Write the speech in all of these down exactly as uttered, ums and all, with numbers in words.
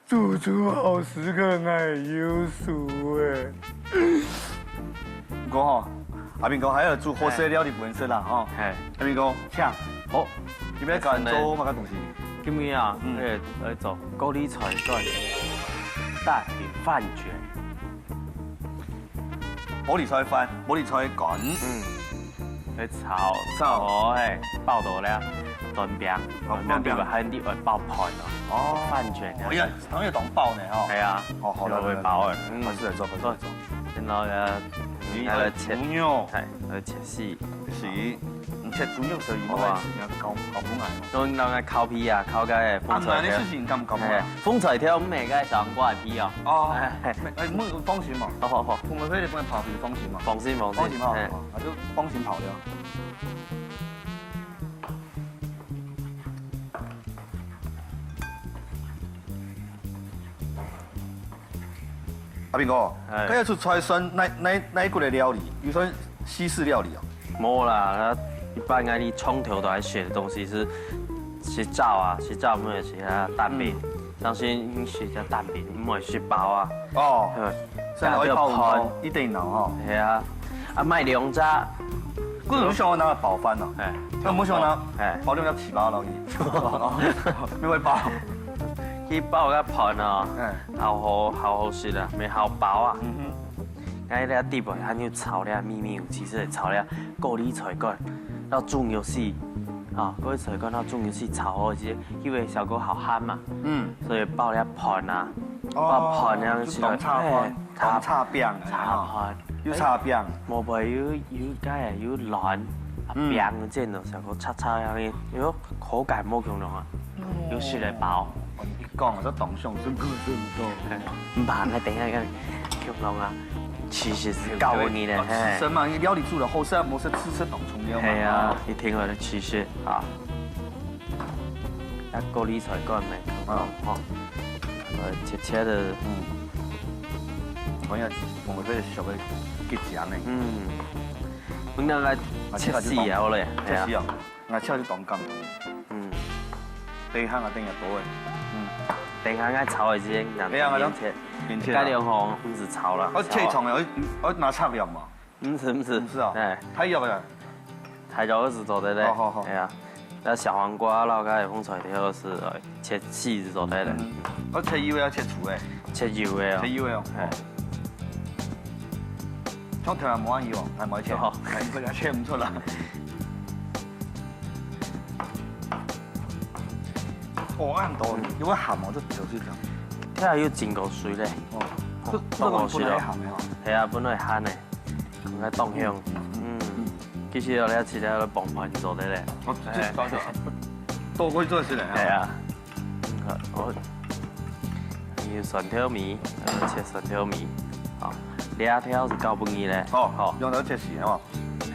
主廚好食个，𠊎有數誒。毋過吼，阿明哥還有煮好食个料理分食啦吼。嘿。阿明哥，請。好。今日教人做麼个東西？今日啊，嗯。誒，來做高麗菜捲蛋餅飯捲。 高麗菜飯，高麗菜捲。嗯，來炒，炒好，嘿，包到了，蛋餅，哦，蛋餅。蛋餅還得愛包飯哦。哦。飯捲啊。哎呀，當然當包呢，吼。係啊，哦，好了，就會包了。好了，嗯。開始來做，開始來做。然後呢，你來切，來切，豬肉。哎，來切絲。是。 你切豬肉時，你愛先教，教分𠊎哦。用那個烤皮啊，烤个紅菜頭。啊，恁樣个事情敢教分𠊎？嘿，紅菜頭毋係个小黃瓜个皮哦。哦，哎，哎，你放心嘛。好，好，好。紅菜頭你毋使刨皮，放心嘛。放心，放心。放心哈，嘿。啊，就放心刨掉。 阿明哥，哎。該一出菜算哪，哪，哪一國个料理？有算西式料理哦？無啦，一般𠊎等從頭到尾食个東西係，係炒啊，係炒，毋係食啊蛋餅。嗯。像係你食个蛋餅，毋係食包啊。哦。嗯。所以愛包飯。一定要吼。係啊，啊，買兩隻。為什麼想要拿來包飯呢？哎。那我想拿，哎。包兩隻粢粑落去。你會包？ 去包个飯哦，嗯。好好，好好食啊，乜好飽啊。嗯哼。該這底背還有炒這秘密武器，係炒這高麗菜捲，摎豬肉絲，啊，高麗菜捲摎豬肉絲炒好之後，因為小哥好鹹嘛，嗯。所以包這飯啊，哦，包飯這樣食，就當炒飯，哎，當炒餅，炒飯。又炒餅。哎，無，無，有，有該有卵，啊，嗯。餅煎到小哥炒炒樣个，哎喲，口感無共樣啊。 有食个飽。哦，你講，這當像真个真个。毋怕，𠊎等一下共你講啊，其實係教你个，哦，嘿。其實嘛，料理煮得好食，無食，試食當重要嘛。係啊，一定愛試食啊。啊，高麗菜捲咩？啊。吼，呃，切切个。嗯。我要，我們這小个結繭呢。嗯。我們來切絲啊，好咧。切絲哦。係啊。 𠊎炒就當簡單。嗯。等下啊，等下多誒。嗯。等下𠊎炒个時間，等下𠊎切。等下切啊。該兩項毋使炒啦。哦，切長个，愛，愛拿尺量嘛。毋使，毋使。毋使哦。哎。太幼了。太幼个係做得咧。好，好，好。哎呀，該小黃瓜摎該紅菜頭係，哎，切細係做得咧。嗯。愛切幼个，愛切粗个？切幼个哦。切幼个哦。哎。像頭先無恁幼哦，還無切。哦。哎，這個切毋出來。 哦，恁多，嗯。有个鹹哦，這就是這樣。這還有浸過水咧。哦，哦，這，這個本來鹹个哦。係啊，本來鹹个，應該當香。嗯。嗯。其實哦，你愛試下來傍飯做得咧。哦，這，這，哎。多過做事咧。係啊。嗯，好，我，你有蒜頭米，呃，切蒜頭米。好，這條係交分你咧。哦，好。用刀切絲哦。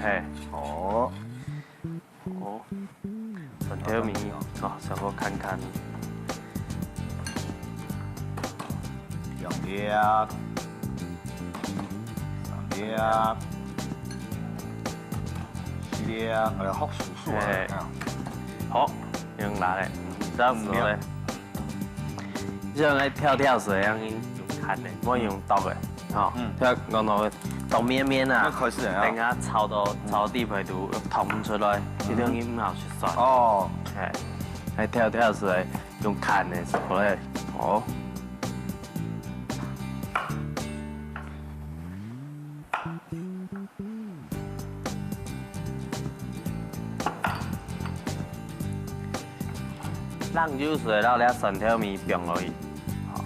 嘿。哦。 哦，蒜頭米，哦，小哥看看。兩粒，三粒，四粒，哎呀，好酥酥啊！哎。好，用拿來，這樣子咧。嗯。 像該跳跳水一樣用牽个，莫用剁个，吼。嗯。像講到剁綿綿啊，愛開始了啊。等下炒到，嗯。炒到底背都溏出來，嗯。一定要好食酸。哦。哎，該跳跳水用牽个，係毋係？哦。 冷油水，然後這蒜頭米放落去。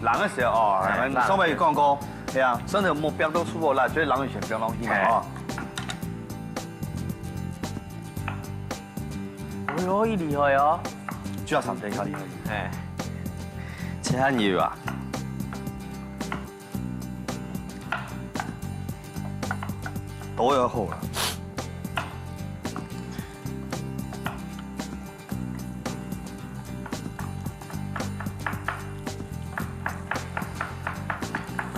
冷个時候哦，哎，冷个時候。上擺有講過，係啊，蒜頭無煏到出火啦，所以冷油先放落去嘛，哎。哦。哎喲，厲害哦！就要上台較厲害。哎，切恁幼啊！ 都要好啦。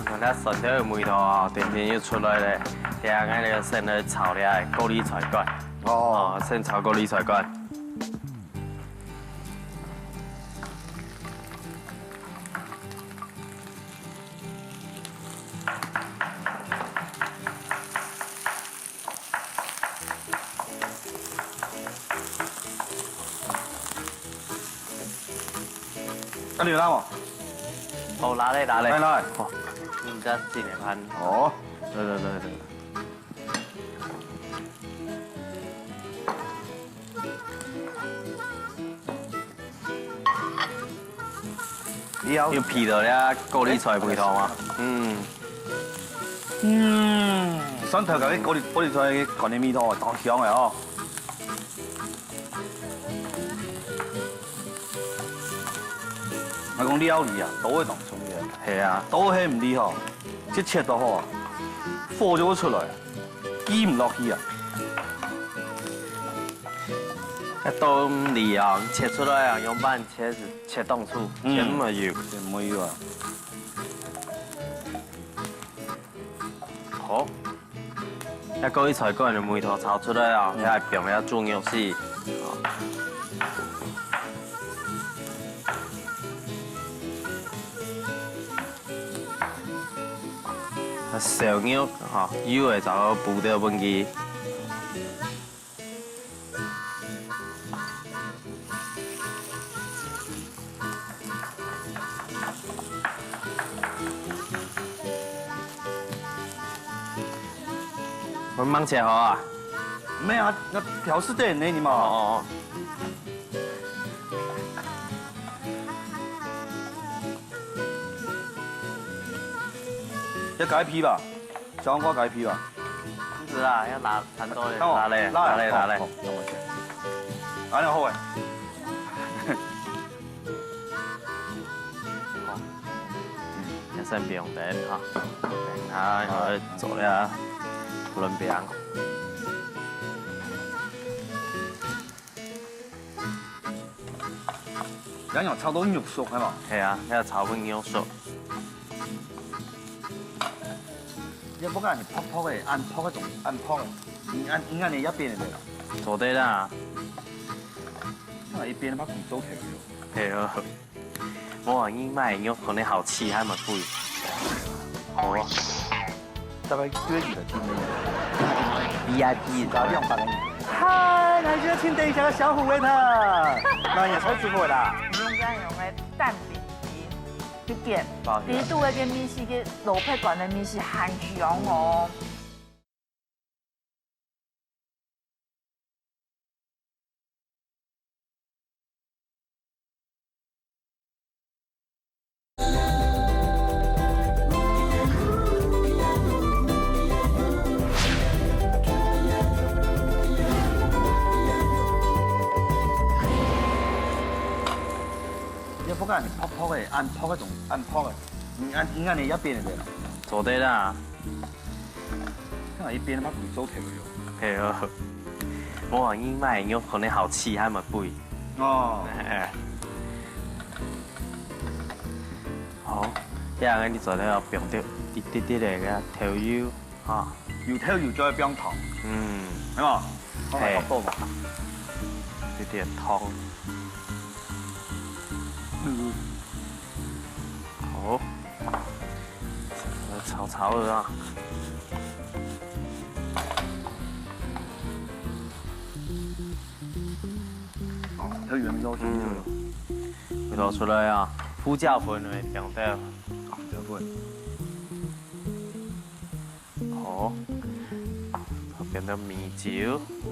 看這蒜頭个味道啊，甜甜又出來咧。等下𠊎兜先來炒這个高麗菜捲。哦。哦，先炒高麗菜捲。啊，你有拿無？哦，拿咧，拿咧。來，來。哦，你再進來看。哦。來，來，來，來。 有鼻到這高麗菜味道嗎？嗯。嗯，蒜頭佮這高麗，高麗菜个乾个味道，當香个哦。𠊎講料理啊，刀愛當重要。係啊，刀係毋利吼，一切都好啊，火就會出來，鋸毋落去啊。 該刀毋利啊，切出來啊，用板切，切當粗，嗯。切毋會幼。切毋會幼啊。好，該高麗菜乾个味道炒出來啊，嗯。該放該豬肉絲。該燒肉吼，油个時候補兜分佢。 我們忙起來好啊。沒有啊，要調試電呢，你嘛。哦，哦，哦。要改皮吧？ 小黃瓜改皮吧。毋係啦，愛拿，拿刀咧，拿咧，拿咧，拿咧。好，好，好，好。恁樣好欸。好。嗯，也算不用等哈。等下，好。我做了，輪餅。 仰仰炒到肉熟，係無？係啊，愛炒分肉熟。你毋好恁樣薄薄个，恁薄个種，恁薄个，你恁，你恁樣也變得啦。做得啦。那一邊把骨頭提掉。係啊。無啊，你買肉可能好吃，還蠻貴。好啊。 大概幾多錢个？V I P。加兩百个銀。嗨，來，這个請等一下，小虎維他。那也超最後啦。你用這樣用个蛋餅皮去點，包起來。裡肚个个米絲，个蘿蔔乾个米絲，很香哦。 你毋好恁樣薄薄个，恁薄个種，恁薄个，你恁，你恁樣也變得啦。做得啦。 那一邊嘛，貴州特有。係哦。無啊，你買肉可能好吃，還蠻貴。哦。哎。好，這樣你做得要放點滴滴滴个豆油啊。有豆油就愛放糖。嗯。係無？放个較多嘛。係。滴滴糖。嗯。好。 炒炒个啊。哦，豆油味道出來了。嗯，味道出來啊，胡椒粉个香調。胡椒粉。好，變成米酒。哦。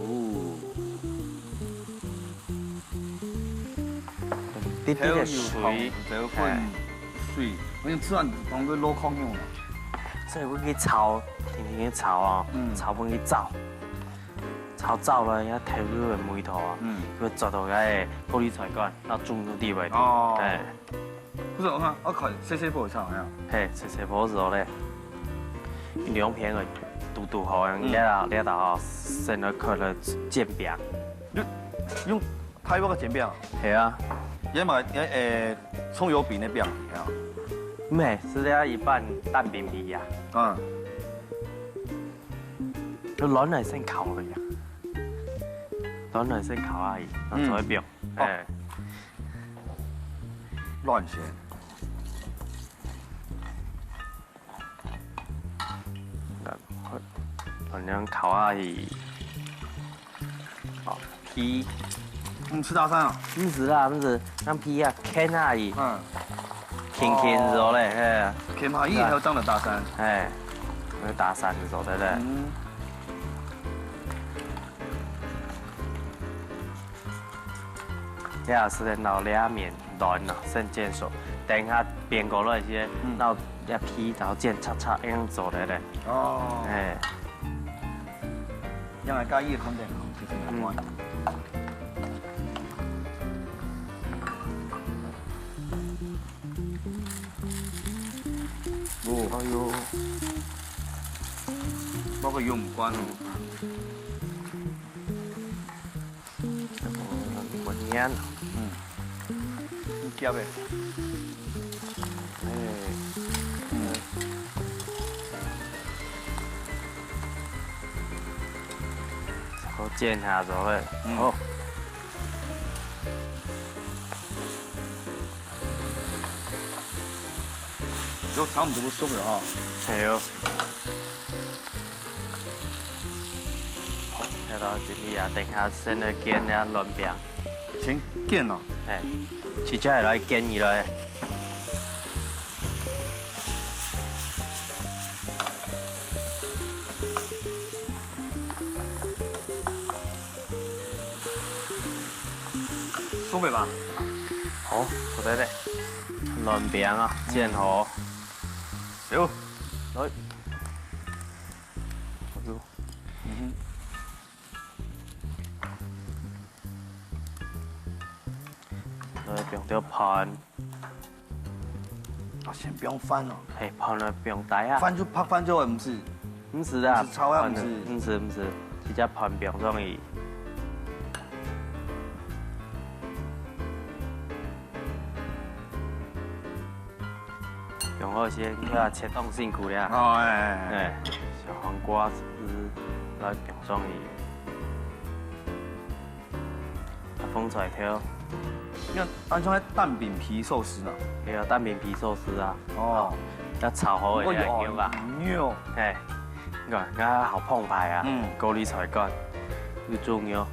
滴滴个水，豆油、胡椒粉、哎。 水，我用自然放个落空用了。所以我去炒，定定去炒哦，嗯。炒分佢燥，炒燥了，該豆油个味道啊，嗯。會做到該高麗菜乾，那中毒地位。哦。哎。不是，我看，我看細細火炒呀。嘿，細細火炒咧，兩片个堵堵好，嗯。這，這道哦，先來刻了煎餅。用，用 大鑊个煎餅。係啊。也買，也，誒，蔥油餅个餅，係啊。毋係，係這一般蛋餅皮啊。嗯。就卵來先烤而已啊。卵來先烤而已，然後再放。嗯。哦。哎。卵先。恁樣烤下去。好，皮。嗯，食大蒜啊？毋係啦，毋係，將皮啊，牽下去，嗯。輕輕做咧，嘿。牽下去以後，正來打散。嘿，愛打散做得咧。嗯。 這係先摎這面卵啊，先煎熟，等下煸過來時，嗯。摎這皮摎煎脆脆，恁樣做得咧。哦。哎。這樣來加一个空間，其實蠻快。嗯。哦，哎喲。包括用不慣哦。 哦，很黏。嗯。很夾欸。哎。嗯。好，煎下就好。嗯。好。都差不多熟了哈。係哦。 好，這到這位啊，等下先來煎這卵餅。先煎哦。嘿，直接來煎起來。熟了吧？好，做得咧。卵餅啊，煎好。有。來。 嗯哼。來，放到盤。啊，先放飯哦。嘿，盤來放底下。飯就白飯就好，毋係？毋係啊，毋係炒啊，盤，毋係。毋係，毋係，直接盤放上去。 用好先，佢啊切當辛苦咧。哦，哎，哎，哎。哎，小黃瓜絲來放上去。啊，紅菜頭。你看，恁像該蛋餅皮壽司呢。對啊，蛋餅皮壽司啊。哦。要炒好个牛肉啊。牛肉。哎，你看，你看好澎湃啊。嗯。高麗菜乾，又豬肉。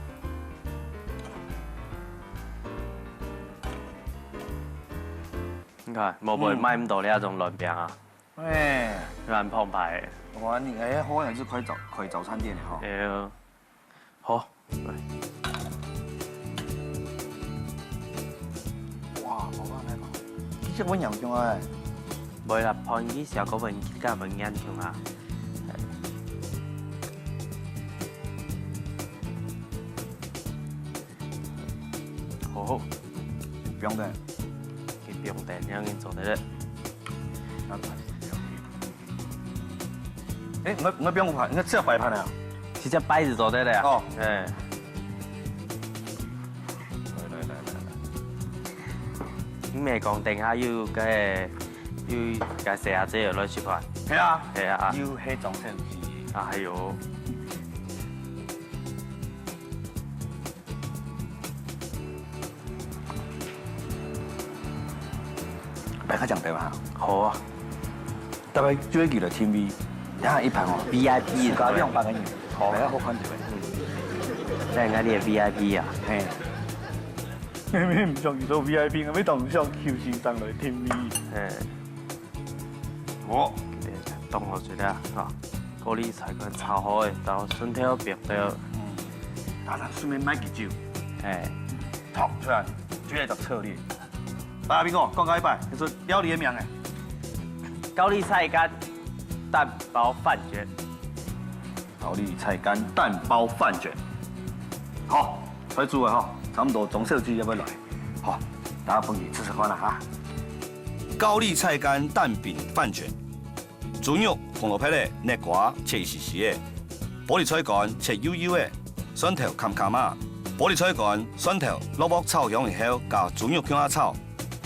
你看，無會買毋到這種卵餅啊，哎，蠻澎湃个。哇，你，哎，好像是開早，開早餐店的哈。哎喲，好，來。哇，好棒，來吧。這隻我仰像哎。袂啦，盤佢小个份，佢較會仰像啊。好好。放等。 佢放等，恁樣做得了。哎，你，你放盤，你這擺盤啊？直接擺就做得了啊。哦。哎。來，來，來，來，來。你毋係講等下又該，又該細阿姐又來食飯？係啊。係啊。又係裝修機。哎喲。 來較講對吧？好啊。大概就會記得定位，等下一盤哦，V I P，自家兩百個人，好。來較好看一下。嗯。來，𠊎你个V I P啊。嘿。明明毋想去做V I P，𠊎當想求先生來定位。嘿。 哦，對，當好食了哈。高麗菜乾炒好个，然後蒜頭煸到。嗯，打算順便買支酒。哎。好，出來，就係一隻策略。來，阿斌哥，講到一半，就係料理个名哎。高麗菜乾蛋包飯捲。 高麗菜乾蛋包飯捲。好，快煮了哈，差不多裝修機也要來。好，大家分佢試試看啦哈。高麗菜乾蛋餅飯捲，豬肉、紅蘿蔔仔、竻瓜切一絲絲仔，玻璃菜乾切幼幼仔，蒜頭砍砍仔。玻璃菜乾、蒜頭落鑊炒香以後，加豬肉共下炒，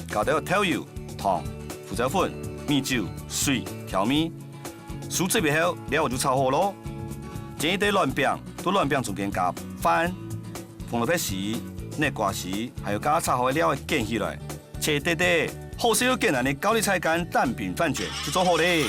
加兜豆油、糖、胡椒粉、米酒、水調味。 收汁以後，料就炒好咯。煎一垤卵餅，在卵餅中間加飯、紅蘿蔔絲、竻瓜絲，還有加炒好个料仔捲起來，切垤垤，好食又簡單个高麗菜乾蛋餅飯捲就做好咧。